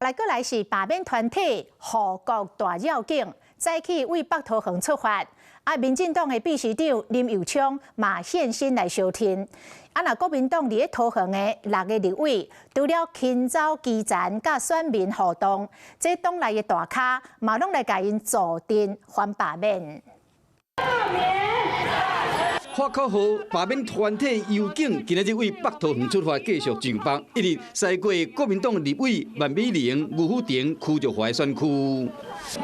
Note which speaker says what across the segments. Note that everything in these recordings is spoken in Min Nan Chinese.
Speaker 1: 來閣來是罷免團體護國大繞境，早起對北桃園出發。啊，民進黨的秘書長林右昌嘛現身來相挺。啊，若國民黨佇咧桃園的六个立委，除了親走基層佮選民互動，這黨內的大咖嘛攏來共𪜶助陣反罷免。
Speaker 2: 發口號罷免團體遊警，今仔日對北桃園出發，繼續上北，一直駛過國民黨立委萬美玲、吳虎亭、柯玉華選區。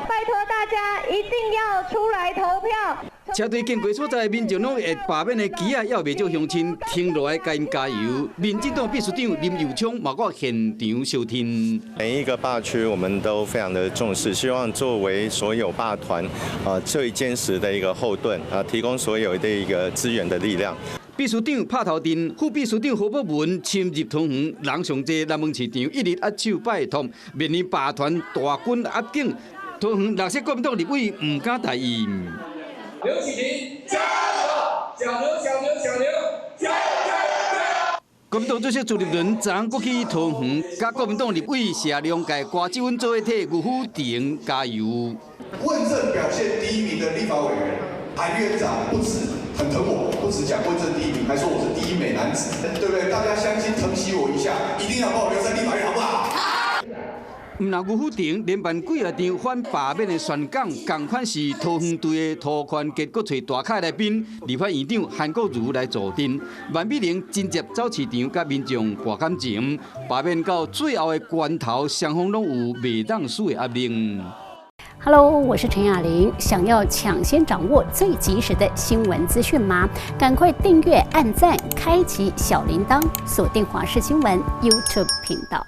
Speaker 3: 拜託大家一定要出來投票。
Speaker 2: 車隊經過所在，民眾攏會罷免的旗仔，猶袂少鄉親停落來共𪜶加油。民進黨秘書長林右昌嘛閣現場相挺。
Speaker 4: 每一個罷區，我們都非常的重視，希望作為所有罷團啊最堅實的一個後盾啊，提供所有的一個資源的力量。
Speaker 2: 秘書長拍頭陣，副秘書長何博文深入桃園，人上濟南門市場一日握手拜託，面臨罷團大軍壓境，桃園六席國民黨立委毋敢大意。
Speaker 5: 劉啟廷加油！小牛小牛小牛，加油加油加油！
Speaker 2: 國民黨主席朱立倫昨昏閣去桃園，佮國民黨立委謝龍介、歌志穩做伙替吳虎亭加油。
Speaker 6: 問政表現第一名的立法委員韓院長不止很疼我，不止講問政第一名，還說我是第一美男子，對不對？大家相親疼惜我一下，一定要把我留在立法院，好不好？
Speaker 2: 毋但吳虎亭連辦幾仔場反罷免的宣講，仝款是桃園隊的涂寬傑閣揣大咖來賓，立法院長韓國瑜來助陣。萬美玲直接走市場佮民眾博感情，罷免到最後的關頭，雙方攏有袂當輸的壓力。
Speaker 7: Hello，我是陳雅玲。想要搶先掌握最及時的新聞資訊嗎？趕快訂閱、按讚、開啟小鈴鐺，鎖定華視新聞 YouTube 頻道。